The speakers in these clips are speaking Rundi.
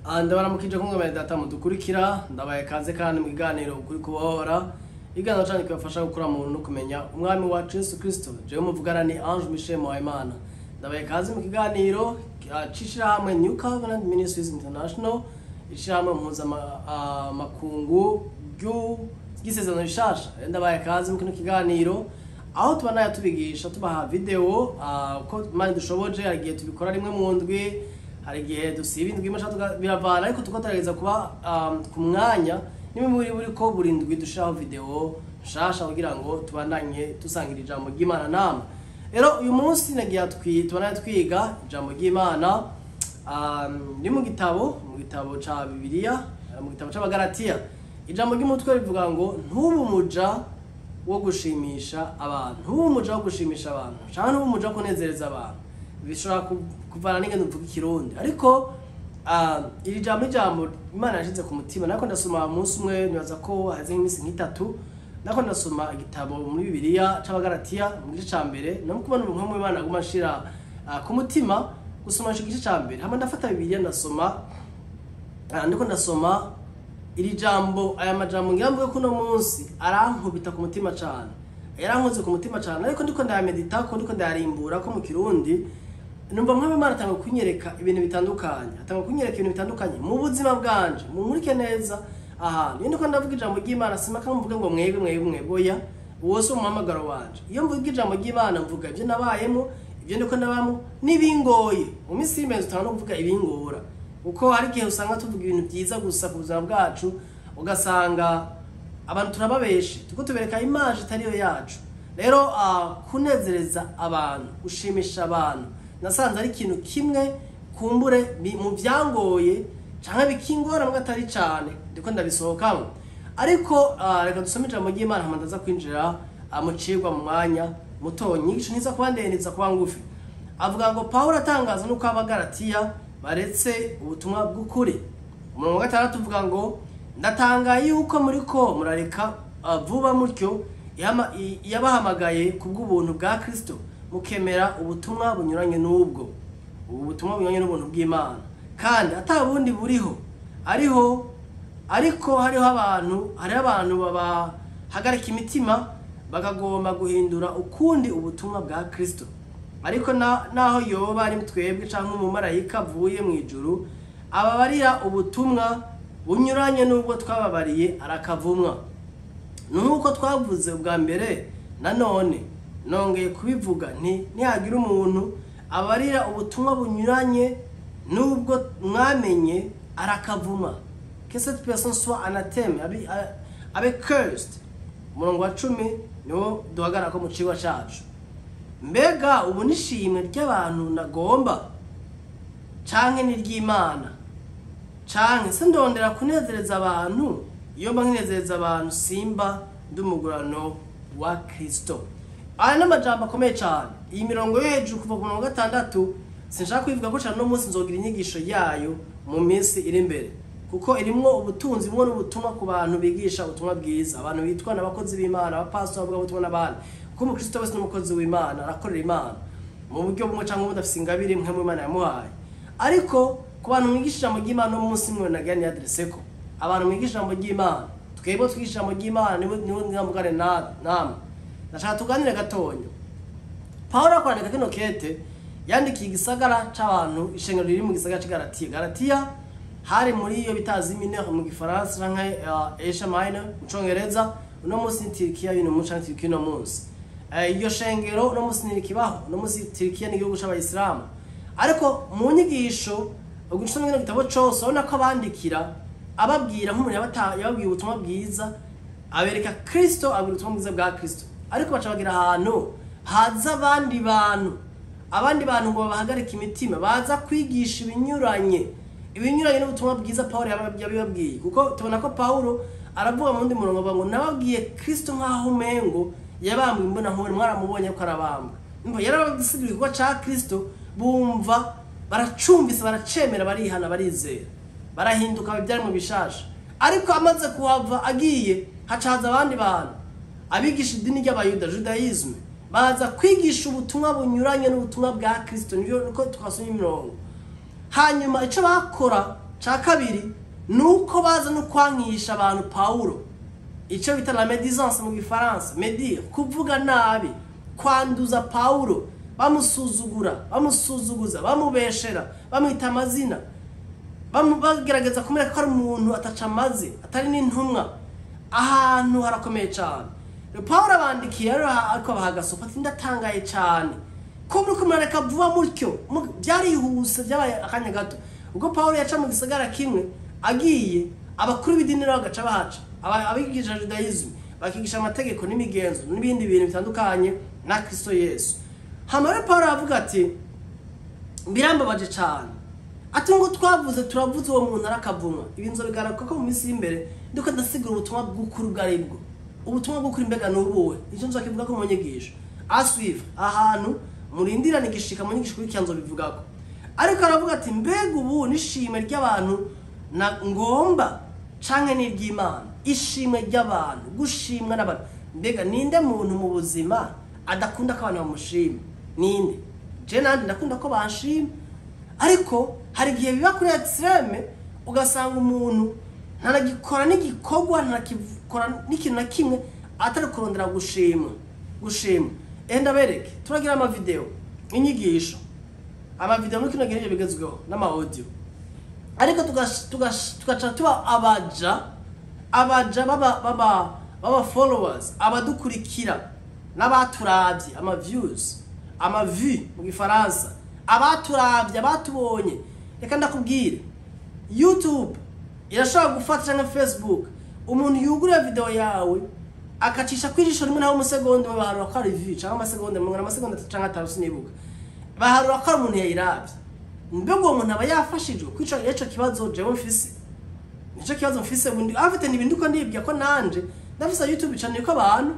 Ndabaramukije kumwe bene data mudukurikira, ndabaye kaze kandi mu kiganiro Ukuri Kubohora, ikiganiro canyu kibafasha gukura mu no kumenya umwami wacu Yesu Kristo. Jewe muvugana ni Ange Michel Muhayimana. Ndabaye kaze mu kiganiro c'ishirahamwe New Covenant Ministries International, ishirahamwe mpuzamakungu ry'isezerano rishasha. Ndabaye kaze mu kino kiganiro aho tubandanya tubigisha, tubaha video uko Imana idushoboje. Hari igihe tubikora rimwe mu ndwi, hari igihe dusiba indwi imwe canke biravana, ariko tuko tugerageza kuba ku mwanya nimwe muri buri ko buri ndwi dushiraho video nshasha kugira ngo tubandanye dusangira ijambo ry'Imana namwe. Rero uyu munsi nagiye tubandanye twiga ijambo ry'Imana ni mu gitabo ca Bibiliya, mu gitabo c'Abagalatiya. Ijambo ry'umutwe rivuga ngo ntube umuja wo gushimisha abantu, ntube umuja wo gushimisha abantu canke ntube umuja wo kunezereza abantu. Bishobora kuvana n'ingene uvuga ikirundi, ariko iri jambo, ijambo Imana yashize ku mutima, nako ndasoma umunsi umwe, nibaza ko haze nk'iminsi nk'itatu, nako ndasoma igitabo muri Bibiliya c'Abagalatiya mu gice ca mbere, no kubona ubumwe mu Imana aguma ashira ku mutima gusoma ico gice ca mbere. Hama ndafata Bibiliya ndasoma, ndiko ndasoma iri jambo, aya majambo ngira mvuge kuno munsi arankubita ku mutima cane, yarankoze ku mutima cane. Ariko ndiko ndayamedita ko ndiko ndayarimbura ko mu kirundi, numva nk'aho Imana atanga kunyereka ibintu bitandukanye, atanga kunyereka ibintu bitandukanye mu buzima bwanje. Munkurike neza ahantu, iyo ndiko ndavuga ijambo ry'Imana simaka mvuge ngo mwebwe, mwebwe, mwebwe, oya, uwo si umuhamagaro wanje. Iyo mvuga ijambo ry'Imana mvuga ibyo nabayemo, ibyo ndiko ndabamo n'ibingoye. Mu minsi y'imezi utanga no kuvuga ibingora, kuko hari igihe usanga tuvuga ibintu byiza gusa ku buzima bwacu, ugasanga abantu turababeshe, tuko tubereka image itariyo yacu. Rero kunezereza abantu, gushimisha abantu, nasanze ari ikintu kimwe kumbure mu byangoye canke bikingora, mbwa atari cane, ndiko ndabisohokamo. Ariko reka dusome ijambo ry'Imana, hama ndaza kwinjira mu cigwa mu mwanya muto. Nyigisho ntiza kuba ndende, iza kuba ngufi. Avuga ngo Pawulo atangaza nuko Abagalatiya baretse ubutumwa bw'ukuri. Umurongo wa gatandatu uvuga ngo ndatangaye yuko muriko murareka vuba mutyo yabahamagaye kubw'ubuntu bwa Kristo, mukemera ubutumwa bunyuranye n'ubwo, ubu butumwa bunyuranye n'ubuntu bw'Imana, kandi ata bundi buriho ariho. Ariko hariho abantu babahagarika imitima, bakagomba guhindura ukundi ubutumwa bwa Kristo. Ariko naho yoba ari twebwe canke umumarayika avuye mu ijuru ababarira ubutumwa bunyuranye n'ubwo twababariye, arakavumwa. Nuko twavuze ubwa mbere, nanone nongeye kubivuga nti nihagira umuntu abarira ubutumwa bunyuranye n'ubwo mwamenye, arakavuma. Que cette personne soit anathème, abe cursed. Umurongo wa 10 niwo duhagarara ko mu cigwa cacu. Mbega ubu nishimwe ry'abantu nagomba, canke ni ry'Imana? Canke se ndondera kunezereza abantu? Iyo mba nkinezereza abantu, simba ndi umugurano wa Kristo. Aya ni amajambo akomeye cane. Iyi mirongo yo hejuru kuva ku murongo wa gatandatu sinshaka kubivuga ko cane uno munsi, nzogira inyigisho yayo mu minsi iri imbere, kuko irimwo ubutunzi, irimwo n'ubutumwa ku bantu bigisha ubutumwa bwiza, abantu bitwa n'abakozi b'Imana, abapastori, abavuga ubutumwa n'abandi, kuko umukristo wese n'umukozi w'Imana, arakorera Imana mu buryo bumwe cyangwa ubundi, afise ingabire imwe mu Imana yamuhaye. Ariko ku bantu mwigisha ijambo ry'Imana, uno munsi mwe nagira niyadresse ko abantu mwigisha ijambo ry'Imana, twebwe twigisha ijambo ry'Imana, niwe ngamugane namwe ndashaka tuganire gatonya. Pawulo akwandika kino kete, yandikiye igisagara c'abantu, ishengero riri mu gisagara c'i Galatiya. Galatiya hari muri iyo bita Asie Mineure mu gifaransa canke Asia Minor mu congereza. Uno munsi ni Turikiya y'uno munsi canke Turikiya uno munsi. Iryo shengero uno munsi ntirikibaho. Uno munsi Turikiya ni igihugu c'abayisilamu. Ariko mu nyigisho ugusoma kino gitabo cose, urabona ko abandikira ababwira nk'umuntu yababwiye ubutumwa bwiza, abereka Kristo, abwira ubutumwa bwiza bwa Kristo, ariko baca bagira ahantu haza abandi bantu, abandi bantu ngo babahagarike imitima, baza kwigisha ibinyuranye n'ubutumwa bwiza Pawulo yabibabwiye. Kuko tubona ko Pawulo aravuga mu wundi murongo, avuga ngo nababwiye Kristo nk'aho umengo yabambwe imbona nkubone, mwaramubonye ko arabambwa. Umva, yarabasiguriye igikorwa ca Kristo, bumva baracumvise, baracemera, barihana, barizera, barahinduka, babyara mu bishasha. Ariko amaze kuhava agiye, hacaza abandi bantu, abigisha idini ry'abayuda, judaïsme, baza kwigisha ubutumwa bunyuranye n'ubutumwa bwa Kristo. Nibyo niko twasomye imirongo. Hanyuma icyo bakora Ca kabiri ni uko baza no kwankisha abantu Pawulo, icyo bita la médisance mu Gifaransa, médire, kuvuga nabi, kwanduza Pawulo, bamusuzugura, bamusuzuguza, bamubeshera, bamwita amazina, bagerageza kumwereka ko ari umuntu ataca amaze, atari n'intumwa. Ahantu harakomeye cyane. Pawulo abandikiye rero, ariko abaha agasopo, ati: "Ndatangaye cyane ko muri kumurareka vuba mutyo." Byarihuse, byabaye akanya gato. Ubwo Pawulo yaca mu gisagara kimwe agiye, abakuru b'idini rero bagaca bahaca, abigisha judaïsme, bakigisha amategeko n'imigenzo n'ibindi bintu bitandukanye na Kristo Yesu. Hama rero Pawulo aravuga ati: "Birambabaje cyane." Ati ngo twavuze, turavuze, uwo muntu arakavumwa. Ibi nzobigaragara ko mu minsi y'imbere ndiko ndasigura ubutumwa bw'ukuri ubwo ari bwo. Ubutumwa bw'ukuri mbega ni ubuhe? Icyo nzokivuga ko mu nyigisho à suivre, ahantu murindirane igishika mu nyigisho ikurikira nzobivugako. Ariko aravuga ati: "Mbega ubu n'ishimwe ry'abantu na ngomba canke n'iry'Imana?" Ishimwe ry'abantu, gushimwa n'abantu. Mbega ninde muntu mu buzima adakunda ko abantu bamushima? Ninde? Je nandi ndakunda ko banshima, ariko hari igihe biba kuri extrême, ugasanga umuntu ntanagikora n'igikorwa, ntanakikora n'ikintu na kimwe atari kurondera gushima, gushima. Enda bereke, turagira amavideo, inyigisho, amavideo muri kino gihe nivyo bigezweho, n'ama audio, ariko tugaca tuba abaja baba followers, abadukurikira n'abaturavye, ama views, ama vues mu Gifaransa, abaturavye, abatubonye. Reka ndakubwire, YouTube irashobora gufata, canke Facebook, umuntu yugurura video yawe akacisha kwijisho rimwe, naho umusegonda umwe, baharura ko ari vue, canke amasegonda mirongo, amasegonda 3 canke 5, sinibuka, baharura ko ari umuntu yayiravye. Mbega uwo muntu aba yafashijwe? Kwica ico kibazo jewe mfise, nico kibazo mfise bundi afite. Ni ibintu ko ndibwira ko nanje ndafise YouTube channel ko abantu,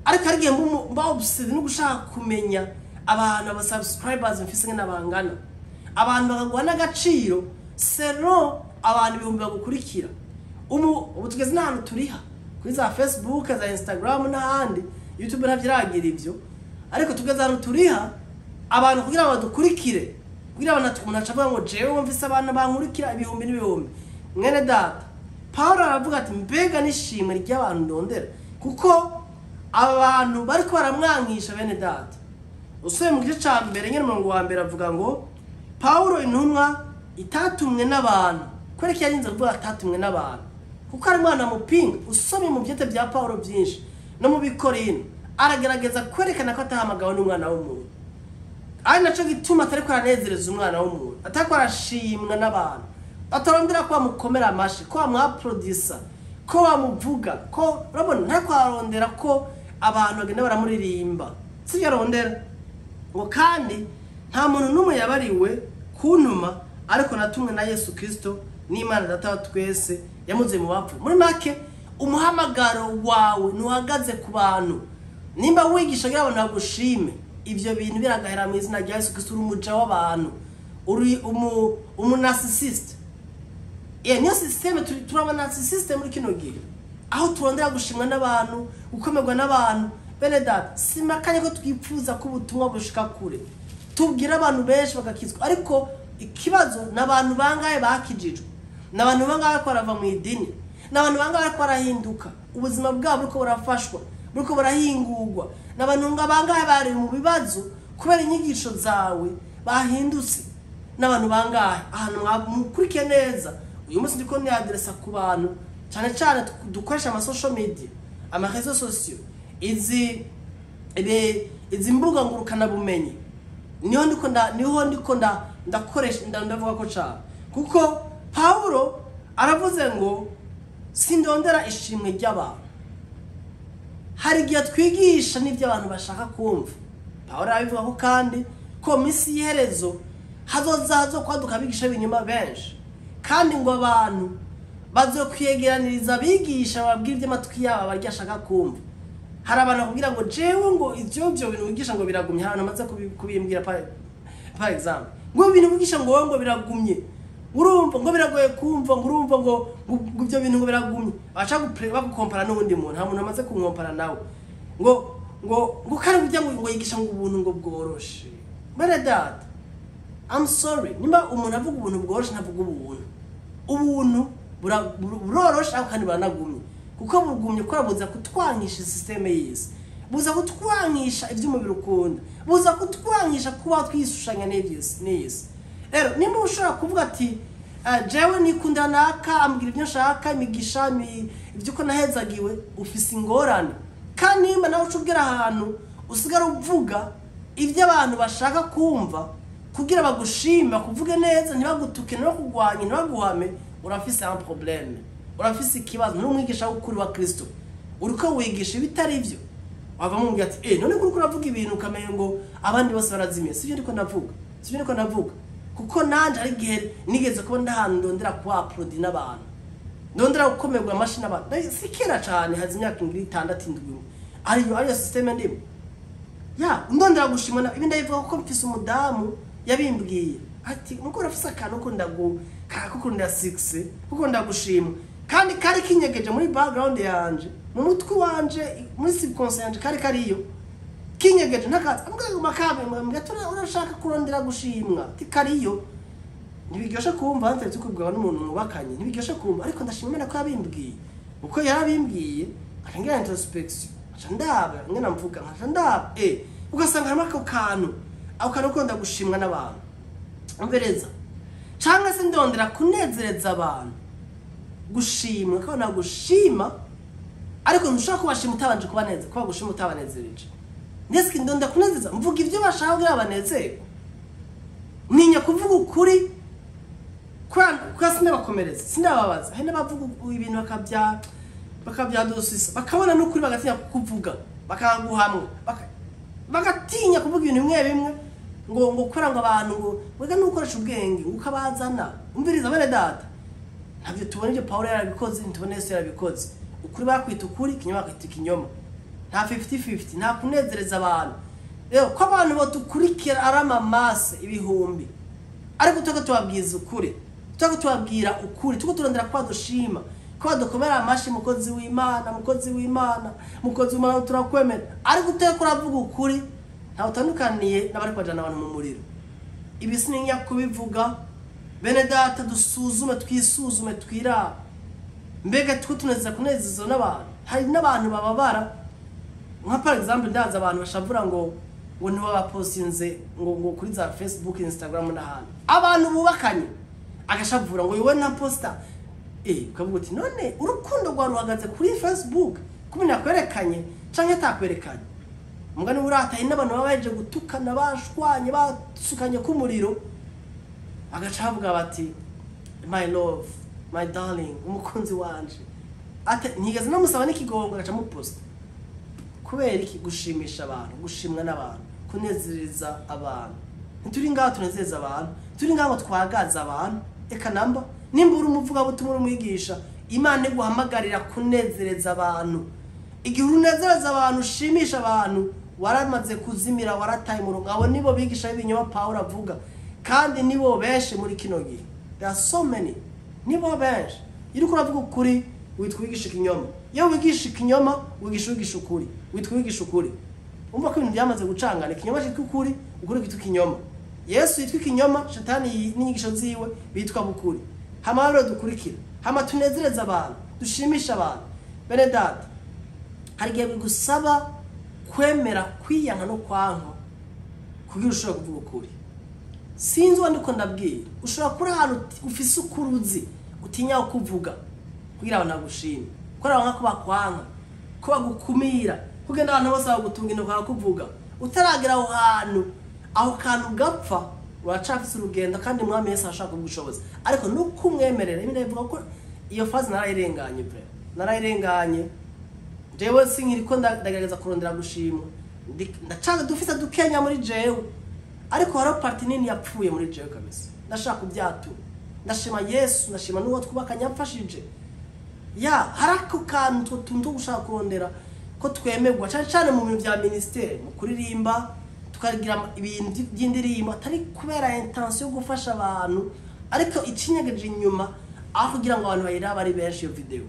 ariko hari igihe mba obsessed no gushaka kumenya abantu, aba subscribers mfise ngene bangana. Abantu bakaguha n'agaciro selon abantu ibihumbi bagukurikira. Ubu tugeze n'ahantu turiha kuri za Facebook, za Instagram n'ahandi. YouTube ntavyiragira ivyo, ariko tugeze ahantu turiha abantu kugira ngo badukurikire, kugira abantu, umuntu aca avuga ngo: "Jewe mfise abantu bankurikira ibihumbi n'ibihumbi." Mwene data, Paul aravuga ati: "Mbega n'ishimwe ry'abantu ndondera?" Kuko aba bantu bariko baramwankisha. Bene data, usubiye mu gice ca mbere nyene, umurongo wa mbere, avuga ngo: "Pawulo, intumwa itatumwe n'abantu." Kubera ko yarinze kuvuga atatumwe n'abantu, kuko ari umwana mupinga. Usomye mu byete bya Pawulo byinshi no mu Bikorino, aragerageza kwerekana ko atahamagawe n'umwana w'umuntu, ari naco gituma atariko aranezereza umwana w'umuntu, atariko arashimwa n'abantu, atarondera ko bamukomera amashi, ko bamwaprodisa, ko bamuvuga, ko urabona ntariko ararondera ko abantu bagenda baramuririmba, sibyo arondera. Ngo kandi nta muntu n'umwe yabariwe kuntuma, ariko natumwe na Yesu Kristo n'Imana Data wa twese yamuzuye mu bapfuye. Muri make, umuhamagaro wawe ntuhagaze ku bantu. Nimba wigisha kugira abantu bagushime, ibyo bintu biragahera mu izina rya Yesu Kristo. Uri umuja w'abantu, uri umu narcissiste. Iyo niyo système turaba narcissiste muri kino gihe, aho turondera gushimwa n'abantu, gukomerwa n'abantu. Bene data, simakanye ko twipfuza ko ubutumwa bushika kure, tubwira abantu benshi bagakizwa, ariko ikibazo ni abantu bangahe bakijijwe, ni abantu bangahe bariko barava mu idini, ni abantu bangahe bariko barahinduka, ubuzima bwabo buriko burafashwa, buriko burahingurwa, ni abantu bangahe bari mu bibazo kubera inyigisho zawe bahindutse, n'abantu bangahe. Ahantu mukurikiye neza, uyu munsi ndiko niyadiresa ku bantu cyane cyane dukoresha ama social media, ama réseaux sociaux, izi mbuga ngurukanabumenyi. Niho ndiko ndakoresha, ndavuga ko cyane, kuko Pawulo aravuze ngo: "Sindondera ishimwe ry'abantu." Hari igihe twigisha n'ibyo abantu bashaka kumva. Pawulo arabivuga ko kandi ko mu minsi y'iherezo hazoza hazokwaduka abigisha b'ibinyoma benshi, kandi ngo abantu bazokwiyegeraniriza abigisha babwira iby'amatwi yabo abaryo ashaka kumva. Hari abantu bakubwira ngo: "Jewe ngo ivyo bintu wigisha ngo biragumye." Hari abantu bamaze kubimbwira, par exemple, ngo ibintu wigisha ngo wowe ngo biragumye, urumva ngo biragoye kumva, ngo urumva ngo ibyo bintu ngo biragumye. Baca bagukompara n'uwundi muntu. Nta muntu amaze kunkompara nawe, ngo kandi burya ngo yigisha ngo ubuntu ngo bworoshe. Bene data, I'm sorry, nimba umuntu avuga ubuntu bworoshe, ntavuga ubuntu. Ubuntu buroroshe ariko kandi buranagumye, kuko bugumye kubera buza kutwangisha système y'isi, buza kutwangisha iby'umubiri ukunda, buza kutwangisha kuba twishushanya n'isi. Rero nimba ushobora kuvuga ati jewe nikunda naka, ambwira ibyo nshaka, imigisha, ibyo uko nahezagiwe, ufise ingorane. Kandi nimba nawe uca ubwira ahantu usigara uvuga ibyo abantu bashaka kumva kugira bagushime, bakuvuge neza, ntibagutuke, ntibakugwanye, ntibaguhame, urafise un problème, urafise ikibazo. Nturi umwigisha w'ukuri wa Kristo, uriko wigisha ibitari byo. Wava mubwira ati none kuriko uravuga ibintu ukamenya ngo abandi bose barazimiye. Sibyo ndiko ndavuga, sibyo ndiko ndavuga, kuko nanje hari igihe nigeze kuba ndahantu ndondera kuba applaudi n'abantu, ndondera gukomerwa amashi n'abantu. Si kera cane, hazi imyaka 6 7, ariyo système ndimo ya ndondera gushimwa. Ibi ndabivuga kuko mfise umudamu yabimbwiye ati muko urafise akantu ko ndagu kakukunda 6 kuko ndagushima, kandi kari kinyegeje muri background yanje, mu mutwe wanje, muri subconscient yanje, kari kariyo kinyegeje ntakaza ambwira ngo makabe mbwira urashaka kurondera gushimwa, ti kariyo. Ntibiryoshe kumva ntaretse kubwirwa n'umuntu mwubakanye, ntibiryoshe kumva, ariko ndashima Imana ko yabimbwiye, uko yarabimbwiye nkaca introspection, nkaca ndaba ngena mvuga, nkaca ndaba ugasanga harimo ako kantu, ako kantu ko ndagushimwa n'abantu, umvereza, cyangwa se ndondera kunezereza abantu, gushimwa ko nagushima, ariko ntushobora kubashima utabanje kubaneza, kuba gushima utabanezereje. Ndetse ndondera kunezeza, mvuga ibyo bashaka kugira banezerwe, ntinya kuvuga ukuri kubera sinabakomereza, sinababaza. Hari n'abavuga ibintu bakabyadosisa, bakabona n'ukuri bagatinya kukuvuga, bakaguhamwa, bagatinya kuvuga ibintu bimwe bimwe ngo kubera ngo abantu ngo wega nukoresha ubwenge ukabazana. Umviriza bene data, ntabyo tubona ibyo Paulo yarabikoze, ntitubona Yesu yarabikoze. Ukuri bakwita ukuri, ikinyoma bakwita ikinyoma. Nta 50-50, nta kunezereza abantu. Rero ko abantu badukurikira ari amamase ibihumbi, ariko tuko tubabwiza ukuri, tuko tubabwira ukuri, tuko turondera ko badushima, ko badukomera amashi, mukozi w'Imana, mukozi w'Imana, mukozi w'Imana, turakwemera. Ariko uteko uravuga ukuri, ntawe utandukaniye n'abari kwajana abantu mu muriro. Ibi sininya kubivuga bene data, dusuzume, twisuzume, twirabe. Mbega tuko tunezeza kunezeza n'abantu. Hari n'abantu bababara, nka par exemple ndaza abantu bashavura ngo ntibabapostinze ngo kuri za Facebook, Instagram n'ahandi. Abantu bubakanye agashavura ngo yowe nta posta, ukavuga uti none urukundo rwa ruhagaze kuri Facebook kuko nakwerekanye canke atakwerekanye. Mugani urataye n'abantu baba baje gutukana, bashwanye, basukanye ku muriro, agaca bavuga bati my love, my darling, umukunzi wanje, ate ntigeze namusaba n'ikigongo, agaca muposta. Kubera iki? Gushimisha abantu, gushimwa n'abantu, kunezereza abantu. Ntituri ngaho tunezereza abantu, turi ngaho twagaza abantu. Eka namba nimba uri umuvugabutumwa, uri umwigisha, Imana iguhamagarira kunezereza abantu. Igihe unezereza abantu, ushimisha abantu, waramaze kuzimira, warataye umurongo. Abo nibo bigisha b'ibinyoma Paulo avuga, kandi nibo benshi muri kino gihe. There are so many, nibo benshi. Iyo uriko uravuga ukuri witwa wigisha ikinyoma, iyo wigisha ikinyoma wigisha ukuri, witwa wigisha ukuri. Umva ko ibintu byamaze gucangana, ikinyoma cyitwa ukuri, ukuri kwitwa ikinyoma. Yesu yitwa ikinyoma, Shetani n'inyigisho ziwe bitwa bukuri. Hama rero dukurikira, hama tunezereza abantu, dushimisha abantu. Bene data, hari igihe bigusaba kwemera kwiyanka no kwankwa kugira ushobore kuvuga ukuri. Sinzi uwo ndiko ndabwira, ushobora kuba ahantu ufise ukuri uzi, utinya kuvuga kugira abantu bagushime, kubera banka ko bakwanka, ko bagukumira, kugenda abantu bose bagutunga intoki bakakuvuga. Utaragera aho hantu, aho kantu gapfa, uracafise urugendo, kandi Mwami Yesu arashaka kugushoboza, ariko nuko umwemerera. Ibi ndabivuga ko iyo phase narayirenganye, bre, narayirenganye. Jewe sinkiriko ndagerageza kurondera gushimwa, ndacanga dufise dukenya muri jewe, ariko hariho partie nini yapfuye muri jewe kabisa. Ndashaka kubyatura, ndashima Yesu, ndashima n'uwo twubakanye yamfashije. Ya hari ako kantu tuntu gushaka kurondera ko twemerwa, cyane cyane mu bintu bya ministère, mu kuririmba, tukagira ibintu by'indirimbo atari kubera intention yo gufasha abantu, ariko icinyegeje inyuma aho kugira ngo abantu bayiraba ari benshi, iyo video,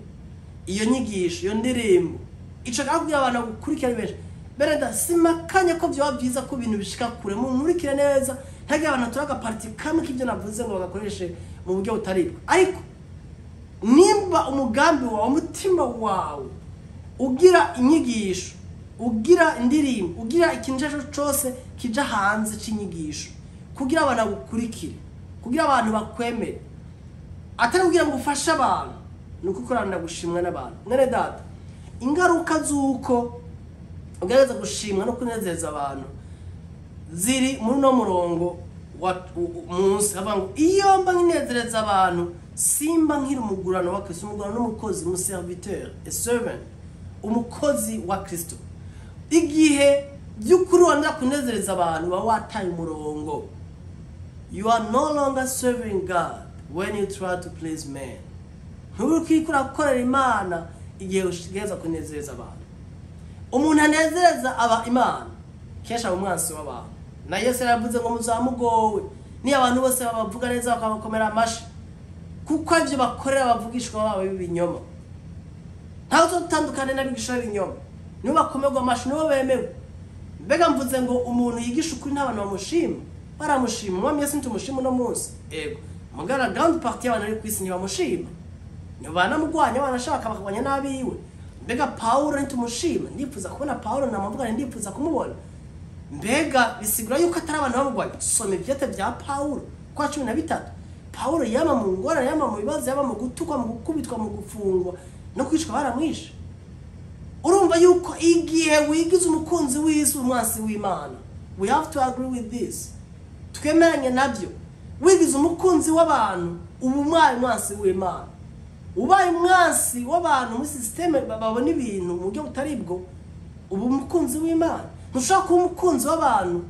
iyo nyigisho, iyo ndirimbo ico kugira abantu gukurikira ari benshi. Berenda simakanye ko byoba byiza ko ibintu bishika kure, mu nkurikire neza, ntage abantu turaga partie kamwe k'ibyo navuze ngo bagakoreshe mu buryo butaribwo. Ariko Nimba umugambi wawe, umutima wawe ugira inyigisho, ugira indirimbo, ugira ikintu icyo ari cyo cyose kija hanze c'inyigisho kugira abantu bagukurikire, kugira abantu bakwemere, atari kugira ngo ufashe abantu, ni uko ukorana gushimwa n'abantu. Mwene data, ingaruka z'uko ugerageza gushimwa no kunezeza abantu ziri muri uno murongo wa munsi. Avuga ngo iyo mba nkinezereza abantu simba nkiri umugurano wa Kristo. Umugurano n'umukozi, umuserviteur, a servant, umukozi wa Kristo. Igihe by'ukuri wongera kunezereza abantu, uba wataye umurongo. You are no longer serving God when you try to please men. Nturi uriko urakorera Imana igihe ugerageza kunezereza abantu. Umuntu anezereza aba Imana kenshi aba umwansi w'abantu. Na Yesu yaravuze ngo muzamugowe niyo abantu bose babavuga neza, bakabakomera amashi, kuko ibyo bakorera abavugishwa babo b'ibinyoma. Ntawe uzotandukane n'abigisha b'ibinyoma, nibo bakomerwa amashi, nibo bemewe. Mbega mvuze ngo umuntu yigisha ukuri nta bantu bamushima? Baramushima. Umwami Yesu ntitumushima uno munsi? Ego, mugara grande partie y'abantu bari ku isi ntibamushima, ntibanamugwanya, banashaka bakagwanya n'abiwe. Mbega Pawulo ntitumushima? Ndifuza kubona Pawulo, namuvuga, ndifuza kumubona. Mbega bisigura yuko atari abantu bamugwanya? Soma ivyete bya Pawulo kwa 13. Pawulo yama mu ngorane, yama mu bibazo, yama mu gutukwa, mu gukubitwa, mu gufungwa no kwicwa, baramwishe. Urumva yuko igihe wigize umukunzi w'isi, umwansi w'Imana. We have to agree with this, twemeranye nabyo. Wigize umukunzi w'abantu, uba umwaye umwansi w'Imana. Ubaye umwansi w'abantu muri système babona ibintu mu buryo butari bwo, uba umukunzi w'Imana. Ntushobora kuba umukunzi w'abantu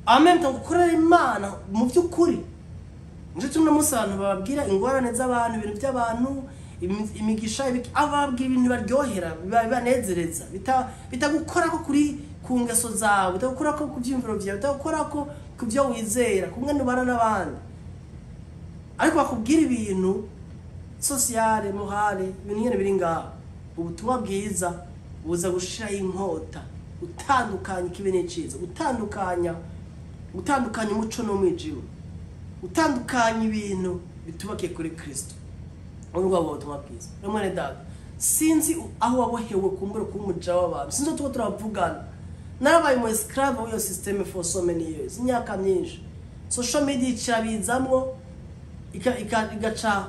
amemta gukorera Imana mu by'ukuri. Nicyo tumwe munsi abantu bababwira ingorane z'abantu, ibintu by'abantu, imigisha, ababwira ibintu baryohera, bibanezereza, bitagukora ko kuri ku ngeso zawe, bitagukora ko ku byiyumviro byawe, bitagukora ko ku byo wizera, kumwe nubana n'abandi. Ariko bakubwira ibintu sociale, morale, ibintu nyene biri ngaho. Ubutumwa bwiza buza gushiraho inkota, gutandukanya ikibi n'iciza, gutandukanya umuco n'umwijima, gutandukanya ibintu bitubakiye kuri Kristo. Ubu ngubwo butumwa bwiza. Rero mwene data, sinzi aho wabohewe kumbura kuba umuja w'abantu, sinzi tuba turavugana. Narabaye umu esclave w'iyo système for so many years, imyaka myinshi. Social media icabizamwo, igaca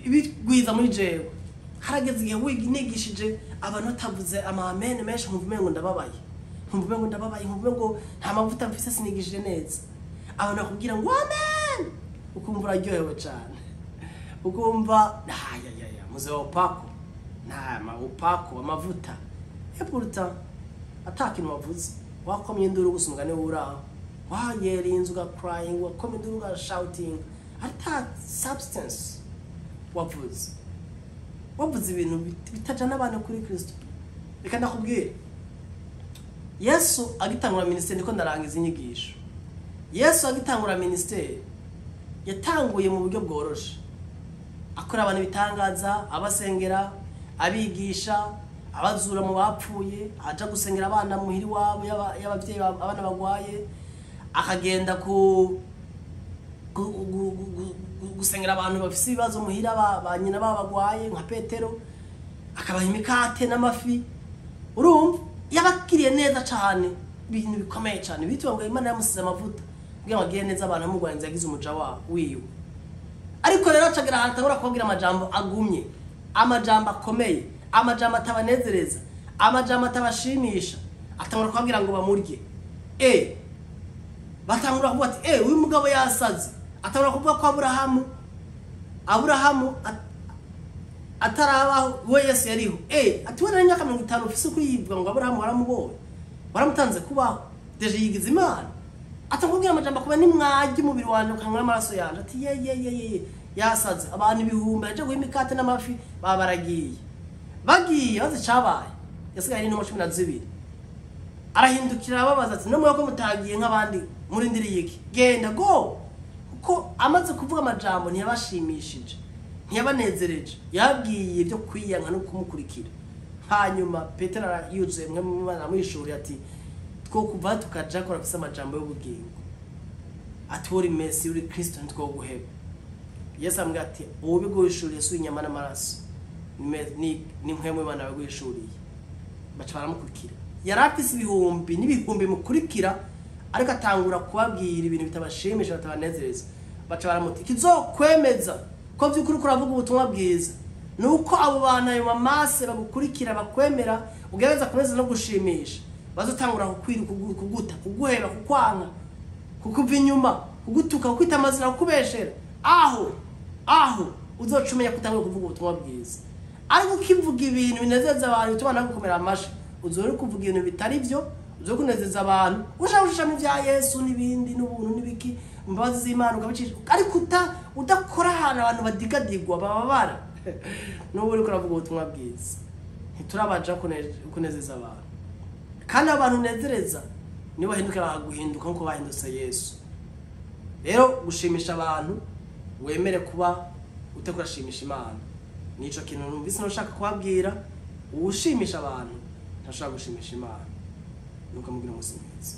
ibigwiza muri jewe. Harageze igihe nigishije abantu batavuze amamene menshi, nkumva umengo ndababaye, nkumva umengo ndababaye, nkumva umengo nta mavuta mfise, sinigishije neza. Abantu bakubwira ngo amen, ukumva uraryohewe cane, ukumva ayayaya, muze wa upako nta ma upako amavuta. Et pourtant ata kintu wavuze, wakomye induru gusa, umugani wuraho, wayerinze uga crying, wakomye induru uga shouting, ata substance wavuze. Wavuze ibintu bitajana abantu kuri Kristo. Reka ndakubwire, Yesu agitangura ministère, ndiko ndarangiza inyigisho, Yesu agitangura ministère yatanguye mu buryo bworoshe, akora abantu ibitangaza, abasengera, abigisha, abazura mu bapfuye, aja gusengera abana muhiri wabo y'abavyeyi, abana bagwaye, akagenda ku gusengera abantu bafise ibibazo muhira, ba nyina babo bagwaye nka Petero, akabaha imikate n'amafi. Urumva yabakiriye neza cane, ibintu bikomeye cane bitwa ngo Imana yamusize amavuta kugira ngo agire neza abantu, amugwanyiza yagize umuja wa wiwe. Ariko rero acagira ahantu atangura kubabwira amajambo agumye, amajambo akomeye, amajambo atabanezereza, amajambo atabashimisha. Atangura kubabwira ngo bamurye. Batangura kuvuga ati uyu mugabo yasaze. Atangura kuvuga ko Aburahamu atarabaho we Yesu yariho. Ati we n'imyaka 50 ufise kuyivuga ngo Aburahamu waramubonye, waramutanze kubaho, déjà yigize Imana. Atakubwira amajambo kuba nimwarya umubiri wanje ukanywa amaraso yanje. Ati ye ye ye ye, yasaze. Abantu ibihumbi aje guha imikate n'amafi baba baragiye, bagiye bazi cabaye. Yasigaye n'intumwa 12. Arahindukira ababaza ati no mwako mutagiye nk'abandi, murindiriye iki? Genda go. Kuko amaze kuvuga amajambo ntiyabashimishije, ntiyabanezereje, yabwiye ibyo kwiyanka no kumukurikira. Hanyuma Petero yuzuye mwe mu amwishuri ati two kuva tukaja kora afise amajambo y'ubugingo, ati uri Mesi, uri Kristo, ntitwoguheba. Yesu aramubwira ati uwubiguhishuriye si inyama n'amaraso, ni mpwemu Imana yabiguhishuriye. Baca baramukurikira. Yari afise ibihumbi n'ibihumbi mukurikira, ariko atangura kubabwira ibintu bitabashimisha, bitabanezereza. Baca baramuti ikizokwemeza ko by'ukuri uravuga ubutumwa bwiza ni uko abo bantu, ayo mamase bagukurikira, bakwemera, ugerageza kunezeza no gushimisha, bazotangura kukwiruka, kuguta, kuguheba, kukwanka, kukuva inyuma, kugutuka, kukwita amazina, kukubeshera. Aho uzoca umenya ko utanguye kuvuga ubutumwa bwiza. Ariko ukivuga ibintu binezeza abantu, bituma nagukomera amashi, uzora kuvuga ibintu bitari byo, uzo kunezeza abantu, ushaka gushishamo ibya Yesu n'ibindi n'ubuntu n'ibiki, imbabazi z'Imana ukabicisha, ariko udakora ahantu abantu badigadigwa, bababara, n'ubu uriko uravuga ubutumwa bwiza. Ntiturabaja kunezeza abantu, kandi abantu unezereza nibo bahindukira bakaguhinduka nk'uko bahindutse Yesu. Rero gushimisha abantu, wemere kuba uteko urashimisha Imana. Nico kintu numvise nshaka kubabwira. Uwushimisha abantu ntashobora gushimisha Imana. Nuko mugira umunsi mwiza.